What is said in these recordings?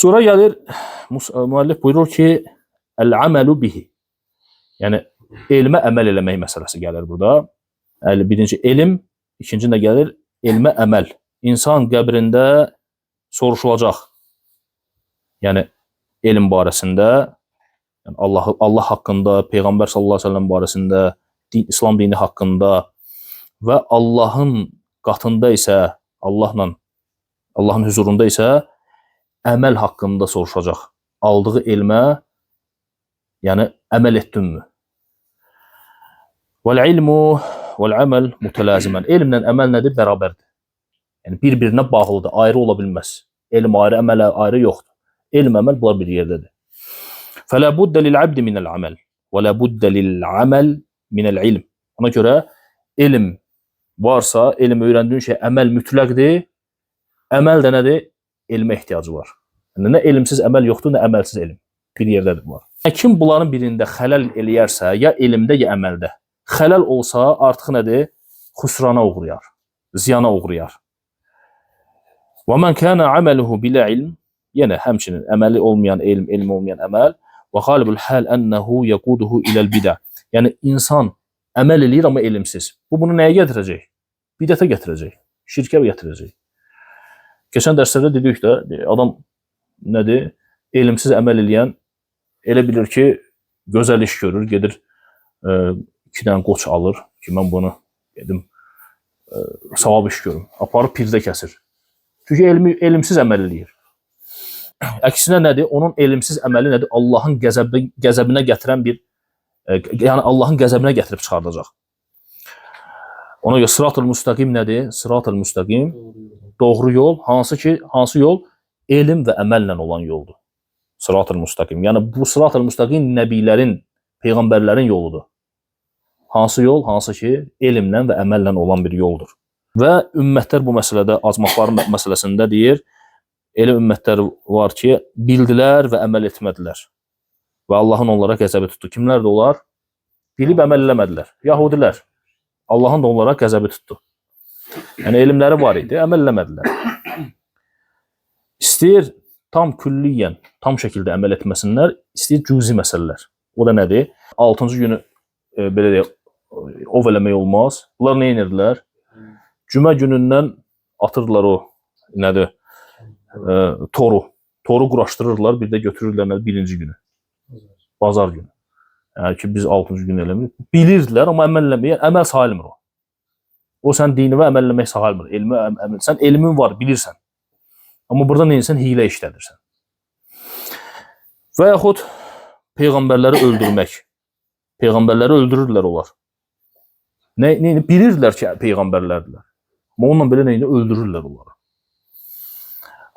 Sonra gəlir müəllif buyurur ki, əl-əməlu bihi. Yəni elmə əməl eləmək məsələsi gəlir burada. Birinci elm, ikinci nə gəlir? Elmə əməl. İnsan qəbrində soruşulacaq. Yəni elm barəsində, yəni Allah haqqında, Peyğəmbər sallallahu əleyhi və səlləm barəsində, İslam dini haqqında və Allahın qatında isə, Allahın huzurunda isə əməl haqqında soruşacaq. Aldığı elmə, yəni əməl etdinmi? Vəl-ilmu vəl-əməl mütələzimən. Elmlə əməl nədir? Bərabərdir. Yəni bir-birinə bağlıdır, ayrı ola bilməz. Elm ayrı, əməl ayrı yoxdur. Elm, əməl bunlar bir yerdədir. Fələ buddə lil-abdi minəl-əməl və lə buddə lil-əməl minəl-ilm. Ona görə elm varsa, elm öyrəndiyin şey əməl mütləqdir. Əməl də nədir? Elmə ehtiyacı var. Yəni, nə elmsiz əməl yoxdur, nə əməlsiz elm. Bir yerdədir bunlar. Kim bunların birində xələl eləyərsə, ya elmdə, ya əməldə. Xələl olsa artıq nədir? Xüsrana uğrayar, ziyana uğrayar. Və mən kana amaluhu bilə ilm, yenə həmçinin əməli olmayan elm, elm olmayan əməl və qalibul hal ennehu yaquduhu iləl bidə. Yəni insan əməl eləyir amma elmsiz. Bu bunu nəyə gətirəcək? Bidətə gətirəcək, şirkə gətirəcək. Keçən dərslərdə dedik də, adam nədir? Elmsiz əməl eləyən elə bilir ki, gözəl iş görür, gedir 2 dənə qoç alır ki, mən bunu gedim savab iş görüm. Aparıb pirdə kəsir. Çünki elmsiz əməl eləyir. Əksinə nədir? Onun elmsiz əməli nədir? Allahın qəzəbinə gətirən bir, yəni Allahın qəzəbinə gətirib çıxardacaq. Ona görə sırat-ı müstəqim nədir? Sırat-ı müstəqim doğru yol, hansı ki, hansı yol? Elm və əməllə olan yoldur. Sırat-ı müstəqim. Yəni bu sırat-ı müstəqim nəbilərin, peyğəmbərlərin yoludur. Hansı yol? Hansı ki, elmlə və əməllə olan bir yoldur. Və ümmətlər bu məsələdə, azmaqların məsələsində deyir, elə ümmətlər var ki, bildilər və əməl etmədilər. Və Allahın onlara qəzəbi tutdu. Kimlər də onlar? Bilib əməl eləmədilər. Yahudilər. Allahın da onlara qəzəbi tutdu. Yəni elmləri var idi, əməl eləmədilər. İstəyir tam külliyyən, tam şəkildə əməl etməsinlər, istəyir cüzi məsələlər. O da nədir? 6-cı günü belə deyək, ov eləmək olmaz. Bunlar nə edirdilər? Cümə günündən atırdılar o nədir? Toru. Toru quraşdırırdılar, bir də götürürdülər nədir? Birinci günü. Bazar günü. Yəni ki, biz 6-cı gün eləmirik. Bilirdilər, amma əməl eləmir. Əməl sayılmır o. O sən dinivə əməl eləmək sayılmır. Elmə əməl. Sən elmin var, bilirsən. Amma burada nə edirsən? Hiylə işlədirsən. Və yaxud peyğəmbərləri öldürmək. Peyğəmbərləri öldürürdülər onlar. Nə bilirdilər ki, peyğəmbərlərdirlər. Amma onunla belə nə öldürürlər onları.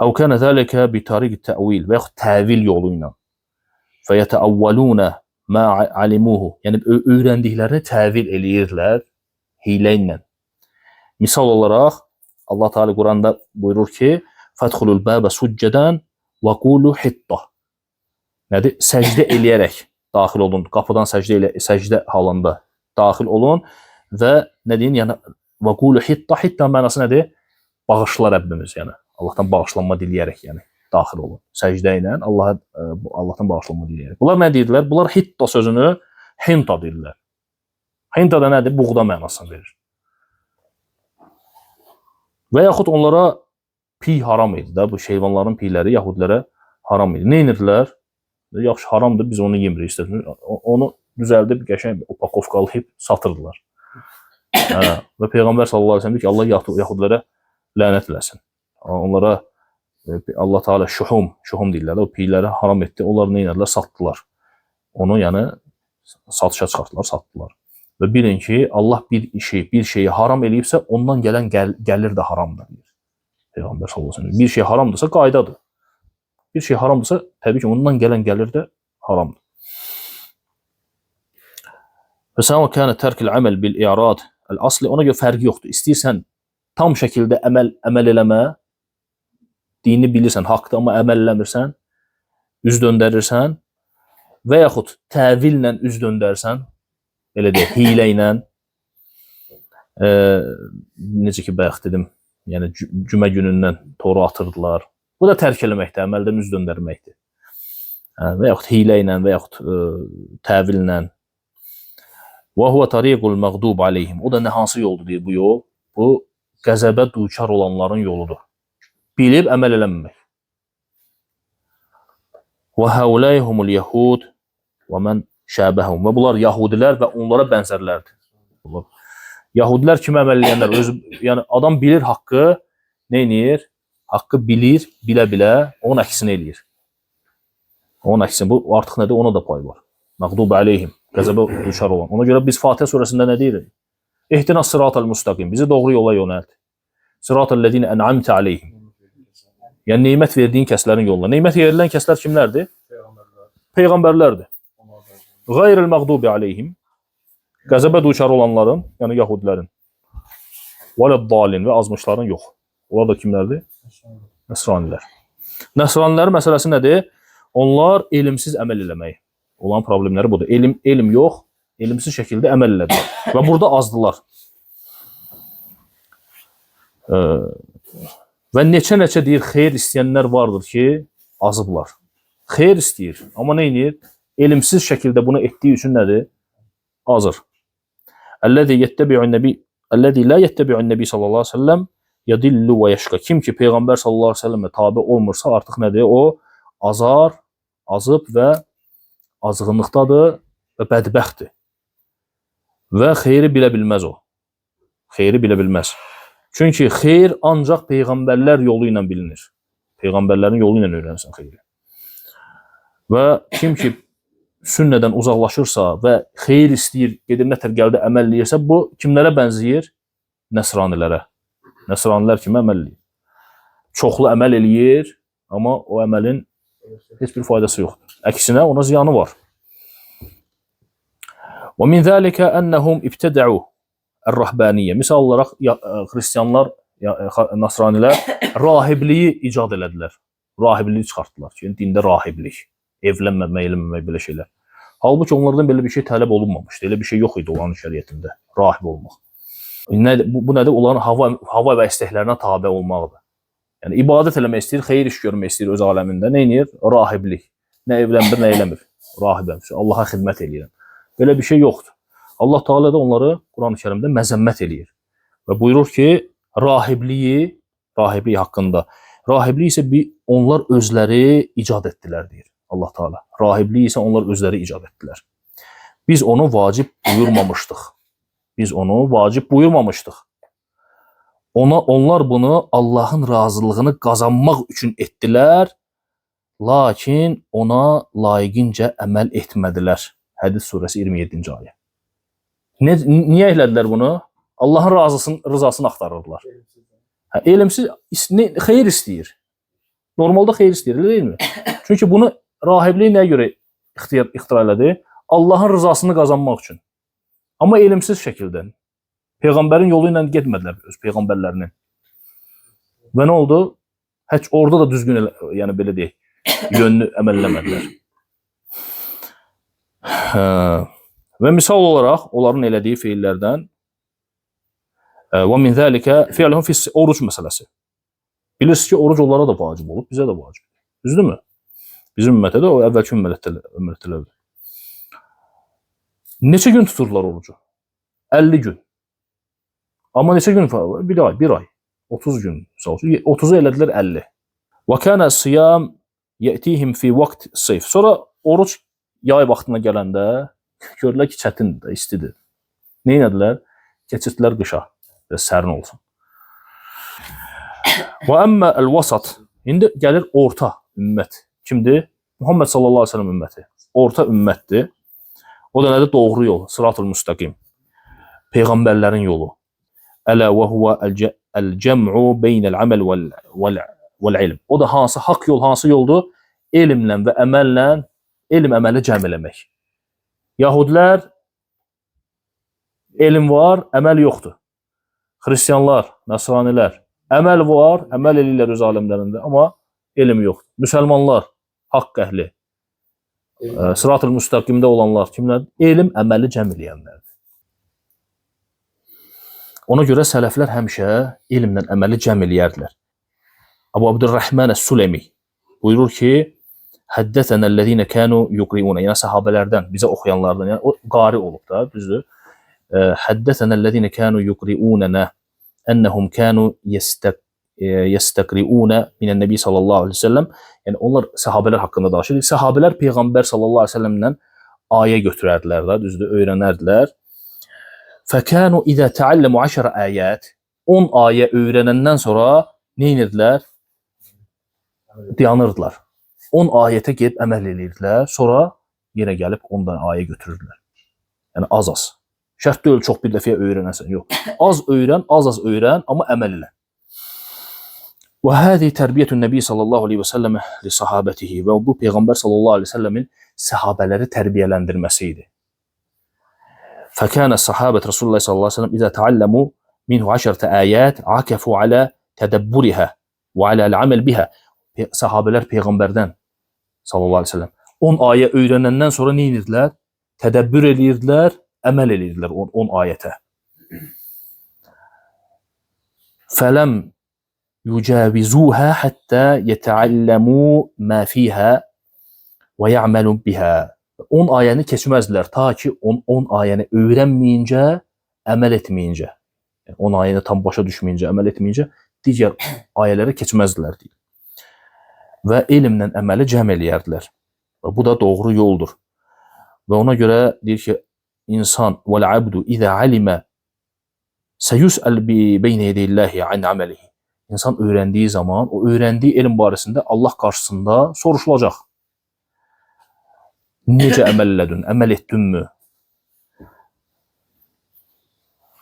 Əv kənə zəlikə bi tariqi təvil və yaxud təvil yolu ilə. Fəyətəavvəlunə mə alimuhu. Yəni öyrəndiklərini təvil eləyirdilər hiylə ilə. Misal olaraq Allah Teala Quranda buyurur ki: "Fədxulul bəbə succədən və qulu hitta." Nədir? Səcdə eləyərək daxil olun. Qapıdan səcdə halında daxil olun və nə deyin? Yəni və qulu hitta, hitta mənası nədir? Bağışla Rəbbimiz, yəni Allahdan bağışlanma diləyərək, yəni daxil olun. Səcdə ilə Allahdan bağışlanma diləyərək. Bunlar nə deyirdilər? Bunlar hitta sözünü hinta deyirlər. Hinta da nədir? Buğda mənasını verir. Və yaxud onlara piy haram idi də, bu heyvanların piyləri yahudilərə haram idi. Nə edirdilər? Yaxşı, haramdır, biz onu yemirik. Onu düzəldib, qəşəng upakovkalayıb satırdılar. Hə, və Peyğəmbər sallallahu əleyhi və səlləm deyir ki, Allah yahudilərə lənət eləsin. Onlara Allah Teala şuhum deyirlər, o piyləri haram etdi. Onlar nə etdilər? Satdılar. Onu yəni satışa çıxartdılar, satdılar. Və bilin ki, Allah bir işi, bir şeyi haram eləyibsə, ondan gələn gəlir də haramdır deyir. Peyğəmbər sallallahu əleyhi və səlləm. Bir şey haramdırsa qaydadır. Bir şey haramdırsa, təbii ki, ondan gələn gəlir də haramdır. Və səvə kənə tərkil əməl bil i'rad əl-asli, ona görə fərqi yoxdur. İstəyirsən tam şəkildə əməl eləmə, dini bilirsən, haqdır, amma əməl eləmirsən, üz döndərirsən və yaxud təvillə üz döndərsən, belə deyək, hiylə ilə, necə ki, bayaq dedim, yəni cümə günündən toru atırdılar, Bu da tərk eləməkdir, əməldən üz döndərməkdir. Və yaxud hiylə ilə və yaxud təvillə. Və huve tariqul məğdub aleyhim. O da nə hansı yoldur deyir bu yol? Bu qəzəbə duçar olanların yoludur. Bilib əməl eləməmək. Və haulai humul yahud və men şəbəhum. Və bunlar yahudilər və onlara bənzərlərdir. Bunlar. Yahudilər kimi əməl eləyənlər, yəni adam bilir haqqı, nə eləyir? Haqqı bilir, bilə-bilə onun əksini eləyir. Onun əksini, bu artıq nədir? Ona da pay var. Məğdub aleyhim, qəzəbə duçar olan. Ona görə biz Fatihə surəsində nə deyirik? İhdinas sıratal müstəqim, bizi doğru yola yönəlt. Sıratal ləzinə ən'amtə aleyhim. Yəni nemət verdiyin kəslərin yoluna. Nemət verilən kəslər kimlərdir? Peyğəmbərlərdir. Qayril məğdubi aleyhim. Qəzəbə duçar olanların, yəni yahudilərin. Vələd-dalin və azmışların yox. Onlar da kimlərdir? Nəsranilər. Nəsranilərin məsələsi nədir? Onlar elmsiz əməl eləmək. Olan problemləri budur. Elm yox, elmsiz şəkildə əməl elədilər. Və burada azdılar. Və neçə-neçə deyir, xeyir istəyənlər vardır ki, azıblar. Xeyir istəyir, amma nə edir? Elmsiz şəkildə bunu etdiyi üçün nədir? Azır. Əlləzi yettəbi'un-nəbi, əlləzi la yettəbi'un-nəbi sallallahu əleyhi və səlləm yadillu və yeşqa. Kim ki peyğəmbər sallallahu əleyhi və səlləmə tabe olmursa, artıq nədir? O azar, azıb və azğınlıqdadır və bədbəxtdir. Və xeyri bilə bilməz o. Xeyri bilə bilməz. Çünki xeyir ancaq peyğəmbərlər yolu ilə bilinir. Peyğəmbərlərin yolu ilə öyrənirsən xeyri. Və kim ki sünnədən uzaqlaşırsa və xeyir istəyir, gedir nətər gəldi əməl eləyirsə, bu kimlərə bənzəyir? Nəsranilərə. Nəsranilər kimi əməl eləyir. Çoxlu əməl eləyir, amma o əməlin heç bir faydası yoxdur. Əksinə ona ziyanı var. Və min zəlikə ennəhum ibtədəu er-rəhbəniyyə. Misal olaraq xristianlar, nasranilər rahibliyi icad elədilər. Rahibliyi çıxartdılar ki, dində rahiblik, evlənməmək, eləməmək belə şeylər. Halbuki onlardan belə bir şey tələb olunmamışdı. Elə bir şey yox idi onların şəriətində, rahib olmaq. Bu nədir? Onların hava və istəklərinə tabe olmaqdır. Yəni ibadət eləmək istəyir, xeyir iş görmək istəyir öz aləmində. Nə edir? Rahiblik. Nə evlənmir, nə eləmir. Rahibəm, Allaha xidmət eləyirəm. Belə bir şey yoxdur. Allah Teala da onları Quran-ı Kərimdə məzəmmət eləyir. Və buyurur ki, rahiblik haqqında. Rahiblik isə onlar özləri icad etdilər deyir Allah Teala. Rahiblik isə onlar özləri icad etdilər. Biz onu vacib buyurmamışdıq. Biz onu vacib buyurmamışdıq. Onlar bunu Allahın razılığını qazanmaq üçün etdilər, lakin ona layiqincə əməl etmədilər. Hədid surəsi 27-ci ayə. Niyə elədilər bunu? Allahın rızasını axtarırdılar. Hə, elmsiz xeyir istəyir. Normalda xeyir istəyir, elə deyilmi? Çünki bunu rahiblik nəyə görə ixtira elədi? Allahın rızasını qazanmaq üçün. Amma elmsiz şəkildə. Peyğəmbərin yolu ilə getmədilər öz peyğəmbərlərinin. Və nə oldu? Heç orada da düzgün, yəni belə deyək, yönlü əməl eləmədilər. Və misal olaraq onların elədiyi feillərdən və min zəlikə fi'luhum fi oruc məsələsi. Bilirsiniz ki, oruc onlara da vacib olub, bizə də vacib. Düzdürmü? Bizim ümmətə də, o əvvəlki ümmətlərdə də. Neçə gün tuturdular orucu? 50 gün. Amma neçə gün? Bir ay, bir ay. 30 gün. Misal üçün. 30-u elədilər 50. Və kana siyam yətihim fi vaqt seyf. Sonra oruc yay vaxtına gələndə gördülər ki, çətindir, istidir. Nə etdilər? Keçirdilər qışa. Biraz sərin olsun. Və əmmə əl-vasat. İndi gəlir orta ümmət. Kimdir? Muhammed sallallahu aleyhi ve sellem ümməti. Orta ümmətdir. O da nədir? Doğru yol. Sıratul müstəqim. Peyğəmbərlərin yolu. Ələ və huvə əl-cəm'u beynəl əməl vəl-ilm. O da hansı haqq yol, hansı yoldur? Elmlə və əməllə, elm əməli cəm eləmək. Yahudilər elm var, əməl yoxdur. Xristianlar, Nasranilər əməl var, əməl eləyirlər öz aləmlərində, amma elm yoxdur. Müsəlmanlar, haqq əhli, sıratul müstəqimdə olanlar kimlər? Elm əməli cəm eləyənlərdir. Ona görə sələflər həmişə elmlə əməli cəm eləyərdilər. Abu Abdurrahman Əs-Sülemi buyurur ki, Həddəsənəl-ləzīnə kənu yuqriuna, yəni sahabelərdən, bizə oxuyanlardan, yəni o qari olub da, düzdür? Həddəsənəl-ləzīnə kənu yuqriunənə ennəhum kənu yestəqriuna minən-nəbi sallallahu əleyhi və səlləm. Yəni onlar sahabelər haqqında danışır. Sahabelər peyğəmbər sallallahu əleyhi və səlləmdən ayə götürərdilər da, düzdür, öyrənərdilər. Fəkanu izə təalləmu 10 ayət, 10 ayə öyrənəndən sonra nə edirdilər? Dayanırdılar. 10 ayətə gedib əməl edirdilər, sonra yenə gəlib 10 dənə ayə götürürdülər. Yəni az-az. Şərt deyil çox bir dəfəyə öyrənəsən, yox. Az öyrən, az-az öyrən, amma əməl elə. Və hadihi tərbiyyətün nəbi sallallahu əleyhi və səlləm li sahabetihi, və bu peyğəmbər sallallahu əleyhi və səlləmin səhabələri tərbiyələndirməsi idi. Fəkənə sahabət Rasulullah sallallahu əleyhi və səlləm izə təalləmu minhu 10 ayət akafu alə tədəbburiha və aləl-əməl biha. Sahabələr peyğəmbərdən sallallahu əleyhi və səlləm 10 ayə öyrənəndən sonra nə edirdilər? Tədəbbür edirdilər, əməl edirdilər 10 ayətə. Fələm yucavizuha hatta yetəalləmu ma fiha və ya'malu biha. 10 ayəni keçməzdilər ta ki 10 ayəni öyrənməyincə, əməl etməyincə. Yəni 10 ayəni tam başa düşməyincə, əməl etməyincə digər ayələrə keçməzdilər deyir. Və elmlə əməli cəm eləyərdilər. Və bu da doğru yoldur. Və ona görə deyir ki, insan vəl-abdu izə alimə səyusəl bi beynə yedeyilləhi an əməlihi. İnsan öyrəndiyi zaman, o öyrəndiyi elm barəsində Allah qarşısında soruşulacaq. Necə əməl elədin, əməl etdinmi?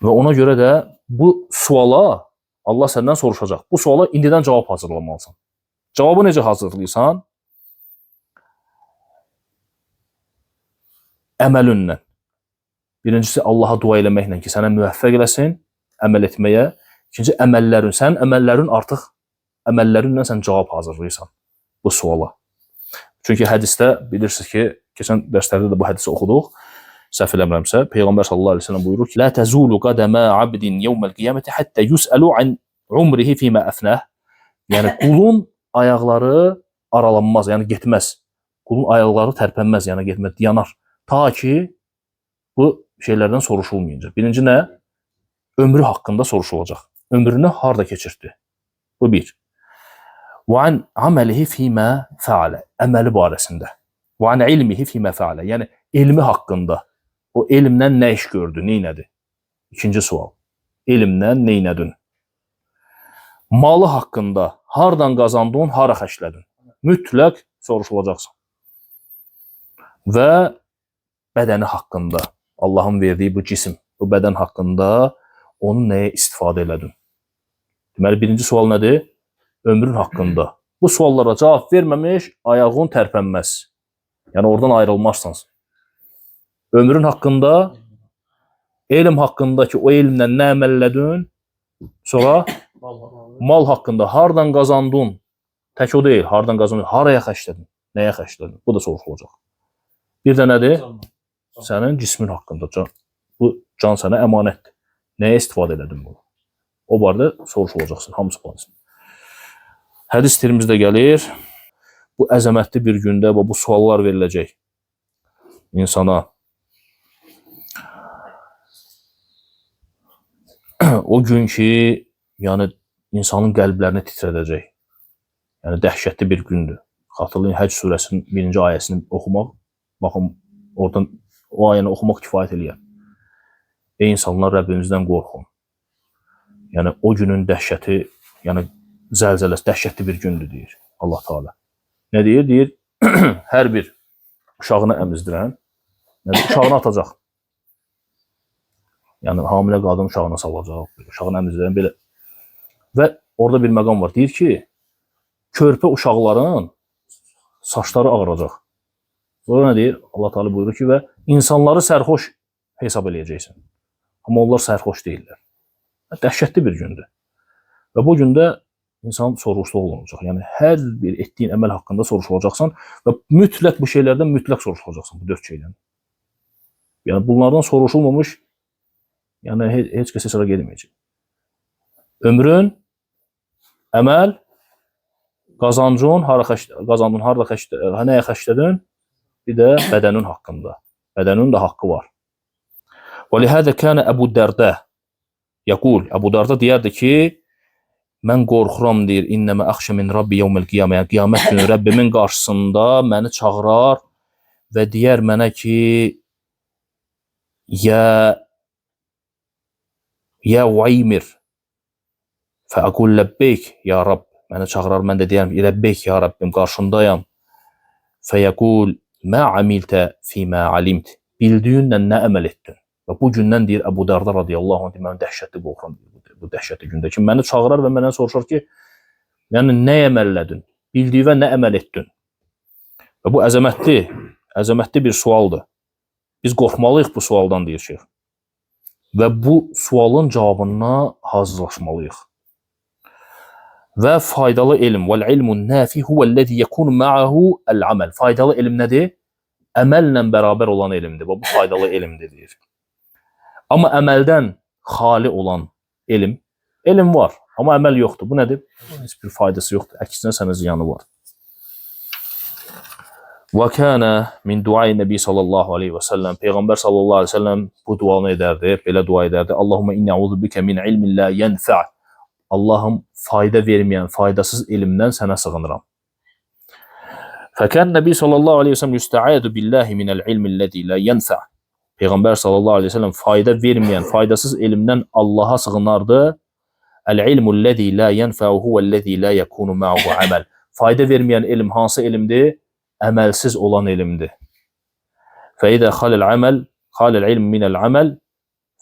Və ona görə də bu suala Allah səndən soruşacaq. Bu suala indidən cavab hazırlamalısan. Cavabı necə hazırlayırsan? Əməlinlə. Birincisi, Allaha dua eləməklə ki, sənə müvəffəq eləsin əməl etməyə. İkinci, əməllərin. Sənin əməllərin artıq əməllərinlə sən cavab hazırlayırsan bu suala. Çünki hədisdə bilirsiniz ki, keçən dərslərdə də bu hədisi oxuduq. Səhv eləmirəmsə, Peyğəmbər sallallahu əleyhi və səlləm buyurur ki: "La tazulu qadama abdin yawmal qiyamati hatta yus'alu an umrihi fima afnah." Yəni qulun ayaqları aralanmaz, yəni getməz. Qulun ayaqları tərpənməz, yəni getməz, yanar. Ta ki bu şeylərdən soruşulmayınca. Birinci nə? Ömrü haqqında soruşulacaq. Ömrünü harda keçirtdi? Bu bir. Və an amelihi fima fəalə. Əməli barəsində. Və an ilmihi fima fəalə. Yəni elmi haqqında. O elmdən nə iş gördü, neynədi? İkinci sual. Elmdən neynədin? Malı haqqında hardan qazandın, hara xərclədin? Mütləq soruşulacaqsan. Və bədəni haqqında, Allahın verdiyi bu cisim, bu bədən haqqında onu nəyə istifadə elədin? Deməli, birinci sual nədir? Ömrün haqqında. Bu suallara cavab verməmiş ayağın tərpənməz. Yəni, oradan ayrılmazsınız. Ömrün haqqında, elm haqqında ki, o elmlə nə əməl elədin? Sonra mal haqqında hardan qazandın? Tək o deyil, hardan qazandın, haraya xərclədin, nəyə xərclədin? Bu da soruşulacaq. Bir də nədir? Sənin cismin haqqında. Can, bu can sənə əmanətdir. Nəyə istifadə elədin bunu? O barədə soruşulacaqsın, hamısı barəsində. Hədis Tirmizdə gəlir. Bu əzəmətli bir gündə bu suallar veriləcək insana. O gün ki, yəni insanın qəlblərini titrədəcək. Yəni dəhşətli bir gündür. Xatırlayın, Həcc surəsinin 1-ci ayəsini oxumaq, baxın, oradan o ayəni oxumaq kifayət eləyər. Ey insanlar, Rəbbimizdən qorxun. Yəni o günün dəhşəti, yəni zəlzələsi dəhşətli bir gündür deyir Allah Teala. Nə deyir? Deyir, hər bir uşağını əmizdirən, yəni uşağını atacaq. Yəni hamilə qadın uşağına salacaq, uşağını əmizdirən belə. Və orada bir məqam var. Deyir ki, körpə uşaqların saçları ağaracaq. Sonra nə deyir? Allah Teala buyurur ki, və insanları sərxoş hesab eləyəcəksən. Amma onlar sərxoş deyirlər. Dəhşətli bir gündür. Və bu gündə insan soruşluq olunacaq. Yəni hər bir etdiyin əməl haqqında soruşulacaqsan və mütləq bu şeylərdən mütləq soruşulacaqsan, bu 4 şeydən. Yəni bunlardan soruşulmamış, yəni heç kəs hesaba gedməyəcək. Ömrün, əməl, Qazancın hara qazandın, harda nəyə xərclədin? Bir də bədənin haqqında. Bədənin də haqqı var. Və lihədə kənə Əbu Dərdə yəqul, Əbu Dərdə deyərdi ki, mən qorxuram, deyir, innəmə əxşə min Rabbi yevməl qiyamə, yəni qiyamət günü Rəbbimin qarşısında məni çağırar və deyər mənə ki, ya Uaymir, fəəqul ləbbeyk, ya Rabb, məni çağırar, mən də deyərəm, ləbbeyk, ya Rabbim, qarşındayam. Fəyəqul, mə amiltə fīmə alimt, bildiyinlə nə əməl etdin? Və bu gündən deyir Əbu Dərdə radiyallahu anh, mən dəhşətli qorxuram bu dəhşətli gündə ki, məni çağırar və məndən soruşar ki, yəni nə əməllədin, bildiyinə nə əməl etdin? Və bu əzəmətli, əzəmətli bir sualdır. Biz qorxmalıyıq bu sualdan, deyir şeyx. Və bu sualın cavabına hazırlaşmalıyıq. Və faydalı elm, vəl ilmun nafi huvəl-ləzi yekunu ma'ahu el-aməl. Faydalı elm nədir? Əməllə bərabər olan elmdir. Və bu faydalı elmdir, deyir. Amma əməldən xali olan elm, elm var, amma əməl yoxdur. Bu nədir? Bunun heç bir faydası yoxdur. Əksinə sənə ziyanı var. Və kənə min duai Nəbi sallallahu aleyhi və səlləm. Peyğəmbər sallallahu aleyhi və səlləm bu duanı edərdi, belə dua edərdi. Allahumma inni əuzu bikə min ilmin la yənfə. Allahım, fayda verməyən, faydasız elmdən sənə sığınıram. Fəkən Nəbi sallallahu aleyhi və səlləm yüstəədu billahi minəl ilmillazi la yənfə. Peyğəmbər sallallahu aleyhi və səlləm fayda verməyən, faydasız elmdən Allaha sığınardı. Əl-ilmullazi la yənfəu huvəllazi la yekunu ma'ahu əməl. Fayda verməyən elm hansı elmdir? Əməlsiz olan elmdir. Fəidə xaləl əməl, xaləl ilm minəl əməl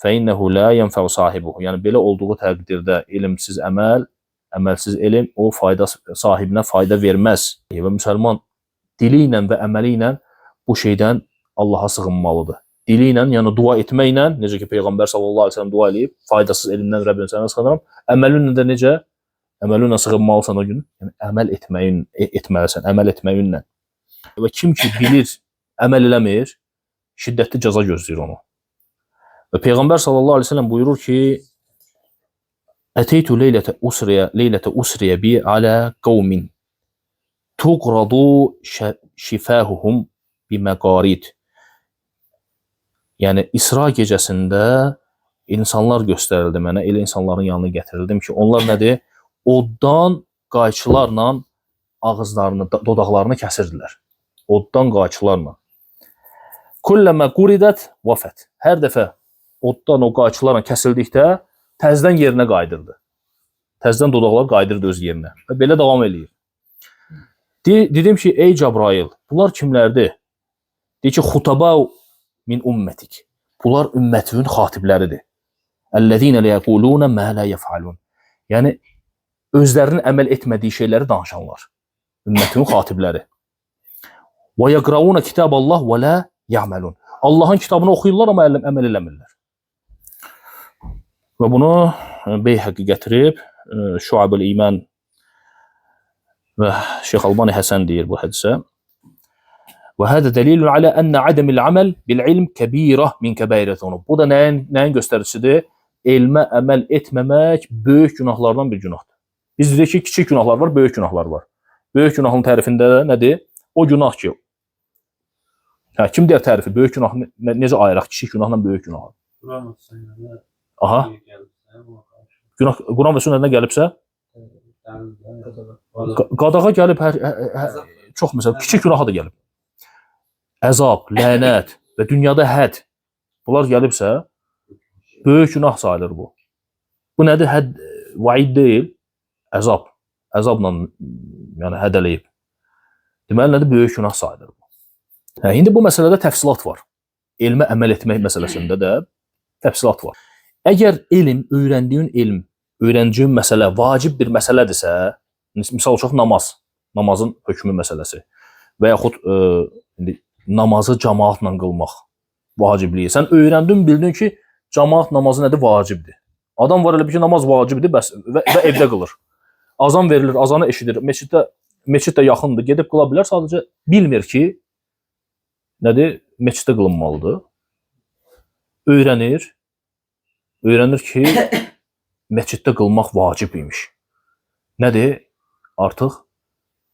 fəinnəhu la yənfəu sahibuhu. Yəni belə olduğu təqdirdə elmsiz əməl, əməlsiz elm o fayda sahibinə fayda verməz. Və müsəlman dili ilə və əməli ilə bu şeydən Allaha sığınmalıdır. Dili ilə, yəni dua etməklə, necə ki Peyğəmbər sallallahu əleyhi və səlləm dua eləyib, faydasız elmdən Rəbbim sənə sığınıram. Əməlinlə də necə? Əməlinlə sığınmalısan o gün. Yəni əməl etməyin, etməlisən, əməl etməyinlə. Və kim ki bilir, əməl eləmir, şiddətli cəza gözləyir onu. Və Peyğəmbər sallallahu əleyhi və səlləm buyurur ki: "Əteytu leylətə usriya bi alə qavmin tuqradu şifahuhum bi məqarid." Yəni İsra gecəsində insanlar göstərildi mənə, elə insanların yanına gətirildim ki, onlar nədir? Oddan qayçılarla ağızlarını, dodaqlarını kəsirdilər. Oddan qayçılarla. Kulləmə quridat vafət. Hər dəfə oddan o qayçılarla kəsildikdə təzədən yerinə qayıdırdı. Təzədən dodaqlar qayıdırdı öz yerinə. Və belə davam eləyir. Dedim ki, ey Cəbrail, bunlar kimlərdir? Deyir ki, xutaba min ummətik. Bunlar ümmətinin xatibləridir. Əlləzīnə ləyəqulunə mə lə yəfalun. Yəni, özlərinin əməl etmədiyi şeyləri danışanlar. Ümmətinin xatibləri. Və yəqrauna kitaballah və lə yəməlun. Allahın kitabını oxuyurlar, amma əməl eləmirlər. Və bunu Beyhəqi gətirib, Şuab-ül İman və Şeyx Albani Həsən deyir bu hədisə. Və hədə dəlilun alə ənə ədəmil əməl bil ilm kəbirə min kəbəirə zunub. Bu da nəyin göstəricisidir? Elmə əməl etməmək böyük günahlardan bir günahdır. Biz dedik ki, kiçik günahlar var, böyük günahlar var. Böyük günahın tərifində də nədir? O günah ki, hə, kim deyər tərifi? Böyük günah necə ayıraq kiçik günahla böyük günahı? Aha. Günah Quran və sünnədən gəlibsə, qadağa gəlib hər, çox məsəl kiçik günaha da gəlib. Əzab, lənət və dünyada hədd. Bunlar gəlibsə, böyük günah sayılır bu. Bu nədir? Hədd, vaid deyil, əzab. Əzabla yəni hədələyib. Deməli nədir? Böyük günah sayılır bu. Hə, indi bu məsələdə təfsilat var. Elmə əməl etmək məsələsində də təfsilat var. Əgər elm, öyrəndiyin elm, öyrəncəyin məsələ vacib bir məsələdirsə, misal olaraq namaz, namazın hökmü məsələsi və yaxud indi namazı cəmaatla qılmaq vacibliyi. Sən öyrəndin, bildin ki, cəmaat namazı nədir? Vacibdir. Adam var elə bir ki, namaz vacibdir, bəs və evdə qılır. Azan verilir, azanı eşidir. Meçid də yaxındır, gedib qıla bilər, sadəcə bilmir ki, nədir? Meçiddə qılınmalıdır. Öyrənir ki, meçiddə qılmaq vacib imiş. Nədir? Artıq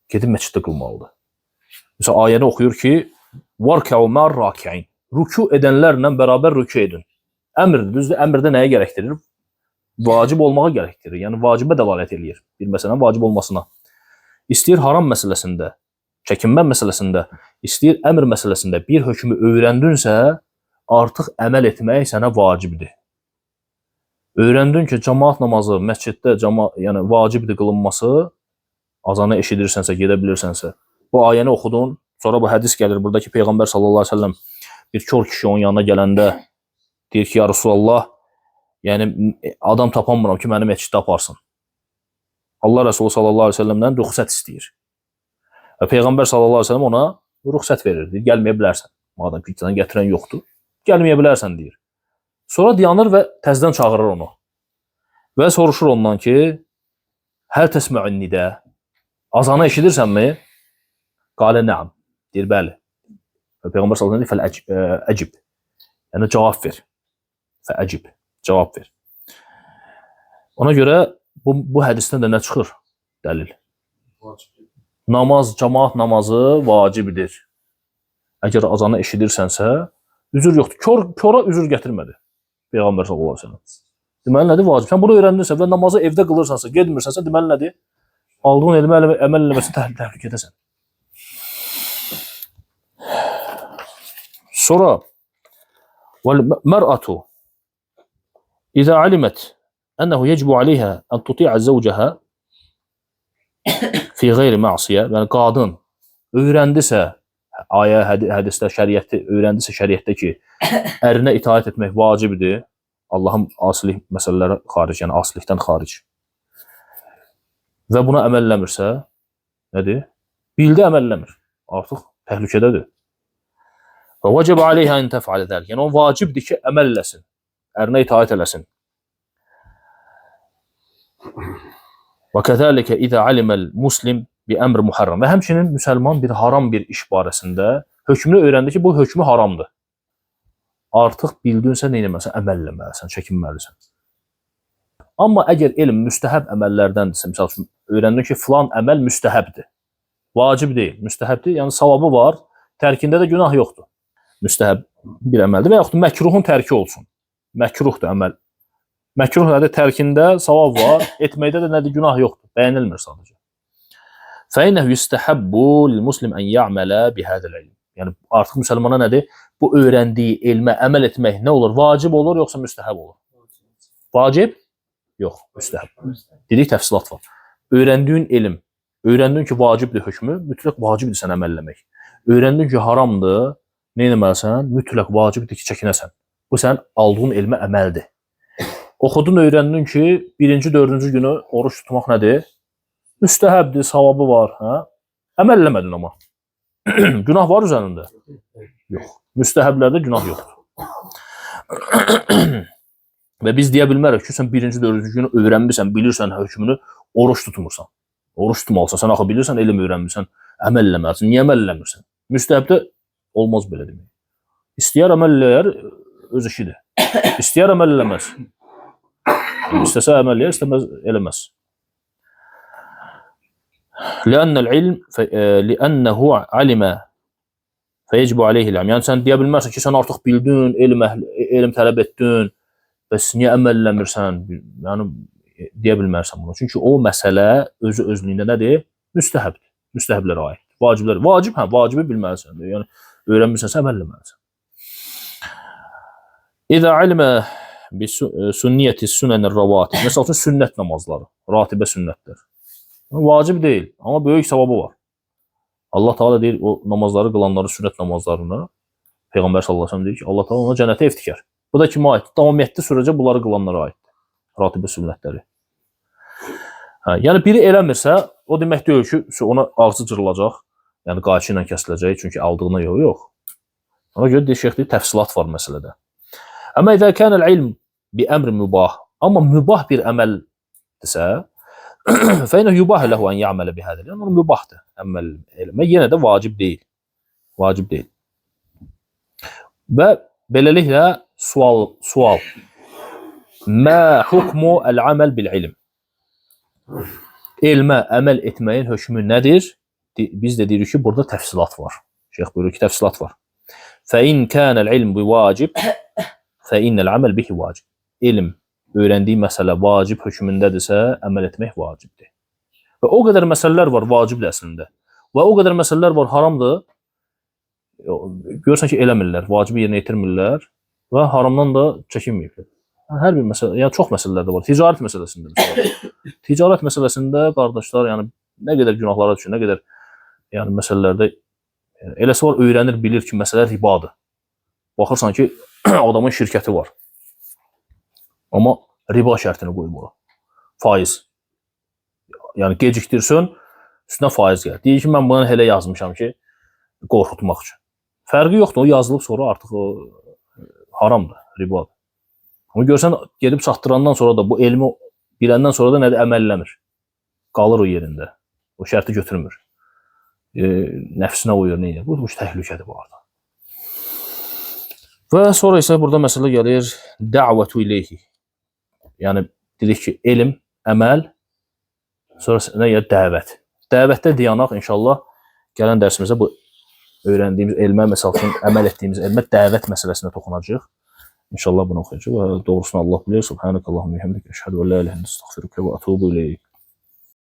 Gedib məsciddə qılmalıdır. Məsələn, ayəni oxuyur ki, "Varka'u mar-raki'in." Rükû edənlərlə bərabər rükû edin. Əmrdir, düzdür? Əmrdə nəyə gərəkdirir? Vacib olmağa gərəkdirir. Yəni vacibə dəlalət eləyir. Bir məsələnin vacib olmasına. İstəyir haram məsələsində, çəkinmə məsələsində, istəyir əmr məsələsində bir hökmü öyrəndinsə, artıq əməl etmək sənə vacibdir. Öyrəndin ki, camaat namazı məsciddə yəni vacibdir qılınması, azanı eşidirsənsə, gedə bilirsənsə. Bu ayəni oxudun, sonra bu hədis gəlir burada ki, Peyğəmbər sallallahu əleyhi və səlləm bir kör kişi onun yanına gələndə deyir ki, ya Resulallah, yəni adam tapanmıram ki, məni məsciddə aparsın. Allah Resulü sallallahu əleyhi və səlləmdən rüxsət istəyir. Və Peyğəmbər sallallahu əleyhi və səlləm ona rüxsət verir. Deyir, gəlməyə bilərsən. Madam ki, sənə gətirən yoxdur, gəlməyə bilərsən deyir. Sonra dayanır və təzədən çağırır onu. Və soruşur ondan ki, həl təsmə'ün nidə? Azanı eşidirsənmi? Qalə nəam. Deyir, bəli. Və Peyğəmbər sallallahu əleyhi və səlləm deyir, fəl əcib. Yəni cavab ver. Fəəcib. Cavab ver. Ona görə bu hədisdən də nə çıxır? Dəlil. Namaz, camaat namazı vacibdir. Əgər azanı eşidirsənsə, üzür yoxdur. Kora üzür gətirmədi Peyğəmbər sallallahu əleyhi və səlləm. Deməli nədir? Vacib. Sən bunu öyrəndinsə və namazı evdə qılırsansa, getmirsənsə, deməli nədir? Aldığın elmə əməl eləməsə təhlükədəsən. Sonra vəl mər'atu İzə alimət ənəhu yecibu aleyhə ən tuti'a zəvcəhə fi qeyri məsiyə, yəni qadın öyrəndisə, ayə, hədisdə, şəriəti öyrəndisə şəriətdə ki, ərinə itaət etmək vacibdir, Allahın asilik məsələləri xaric, yəni asilikdən xaric və buna əməl eləmirsə, nədir? Bildi əməl eləmir, artıq təhlükədədir. Və vəcəbə aleyhə ən təf'alə zəlik, yəni o vacibdir ki, əməl eləsin, ərinə itaət eləsin. Və kəzəlikə izə aliməl muslim bi əmr muharram. Və həmçinin müsəlman bir haram bir iş barəsində hökmünü öyrəndi ki, bu hökmü haramdır. Artıq bildinsə nə etməlisən? Əməl eləməlisən, çəkinməlisən. Amma əgər elm müstəhəb əməllərdəndirsə, misal üçün öyrəndin ki, filan əməl müstəhəbdir. Vacib deyil, müstəhəbdir. Yəni savabı var, tərkində də günah yoxdur. Müstəhəb bir əməldir və yaxud məkruhun tərki olsun. Məkruhdur əməl. Məkruh nədir? Tərkində savab var, etməkdə də nədir? Günah yoxdur. Bəyənilmir sadəcə. Fəinnəhu yüstəhəbbu lil-muslim ən ya'mələ bihəzəl ilm. Yəni artıq müsəlmana nədir? Bu öyrəndiyi elmə əməl etmək nə olur? Vacib olur yoxsa müstəhəb olur? Vacib? Yox, müstəhəb. Dedik təfsilat var. Öyrəndiyin elm, öyrəndin ki, vacibdir hökmü, mütləq vacibdir sən əməl eləmək. Öyrəndin ki, haramdır, nə etməlisən? Mütləq vacibdir ki, çəkinəsən. Bu sənin aldığın elmə əməldir. Oxudun, öyrəndin ki, birinci, dördüncü günü oruç tutmaq nədir? Müstəhəbdir, savabı var. Hə? Əməl eləmədin amma. Günah var üzərində? Yox. Müstəhəblərdə günah yoxdur. Və biz deyə bilmərik ki, sən birinci, dördüncü günü öyrənmirsən, bilirsən hökmünü, oruç tutmursan. Oruç tutmalısan. Sən axı bilirsən, elm öyrənmirsən, əməl eləməlisən. Niyə əməl eləmirsən? Müstəhəbdə olmaz belə demək. İstəyər əməl eləyər, öz işidir. İstəyər əməl eləməz. İstəsə əməl eləyər, istəməz eləməz. Lənnəl ilm li'ənəhu alimə fəyecibu aleyhil ilm. Yəni sən deyə bilməzsən ki, sən artıq bildin, elm tələb etdin, bəs niyə əməl eləmirsən? Yəni deyə bilməzsən bunu. Çünki o məsələ özü özlüyündə nədir? Müstəhəbdir. Müstəhəblərə aiddir. Vaciblər. Vacib, hə, vacibi bilməlisən. Yəni öyrənmirsənsə əməl eləməlisən. İzə alimə bi sünniyyəti sünənir ravatib. Məsəl üçün sünnət namazları, ratibə sünnətlər. Vacib deyil, amma böyük savabı var. Allah Teala deyir o namazları qılanları, sünnət namazlarını Peyğəmbər sallallahu əleyhi və səlləm deyir ki, Allah Teala ona cənnətə ev tikər. Bu da kimə aiddir? Davam etdiyi sürəcə bunları qılanlara aiddir. Ratibə sünnətləri. Hə, yəni biri eləmirsə, o demək deyil ki, ona ağzı cırılacaq, yəni qayçı ilə kəsiləcək, çünki aldığına yox, yox. Ona görə deyir, şeyx deyir, təfsilat var məsələdə. Amma izə kânəl ilm bi əmr mübah, amma mübah bir əməldirsə, fəinə yubah lehu ən ya'mələ bihədə. Yəni onu mübahdır əməl eləmək. Yenə də vacib deyil. Vacib deyil. Və beləliklə sual. Mə hukmu əl-əməl bil ilm? Elmə əməl etməyin hökmü nədir? Biz də deyirik ki, burada təfsilat var. Şeyx buyurur ki, təfsilat var. Fə in kânəl ilm bi vacib, fə innəl aməl bihi vacib. Elm, öyrəndiyi məsələ vacib hökmündədirsə, əməl etmək vacibdir. Və o qədər məsələlər var vacibdir əslində. Və o qədər məsələlər var haramdır. Görürsən ki, eləmirlər, vacibi yerinə yetirmirlər və haramdan da çəkinməyiblər. Hər bir məsələ, yəni çox məsələlər də var. Ticarət məsələsində məsələn. Ticarət məsələsində qardaşlar, yəni nə qədər günahlara düşür, nə qədər yəni məsələlərdə yəni, eləsi var öyrənir, bilir ki, məsələ ribadır. Baxırsan ki, adamın şirkəti var. Amma riba şərtini qoyub ora. Faiz. Yəni gecikdirsən, üstünə faiz gəlir. Deyir ki, mən bunu elə yazmışam ki, qorxutmaq üçün. Fərqi yoxdur, o yazılıb sonra artıq o haramdır, ribadır. Amma görsən gedib çatdırandan sonra da bu elmi biləndən sonra da nədir əməl eləmir. Qalır o yerində. O şərti götürmür. Nəfsinə uyur, nə edir? Bu təhlükədir bu arada. Və sonra isə burada məsələ gəlir dəvətu ileyhi. Yəni dedik ki, elm, əməl, sonra nə gəlir? Dəvət. Dəvətdə dayanaq inşallah gələn dərsimizdə bu öyrəndiyimiz elmə, məsəl üçün əməl etdiyimiz elmə dəvət məsələsinə toxunacağıq. İnşallah bunu oxuyacağıq və doğrusunu Allah bilir. Subhanakallahumma bihamdik. Əşhədu en la ilahe illa ente, əstəğfiruke və etubu ileyk.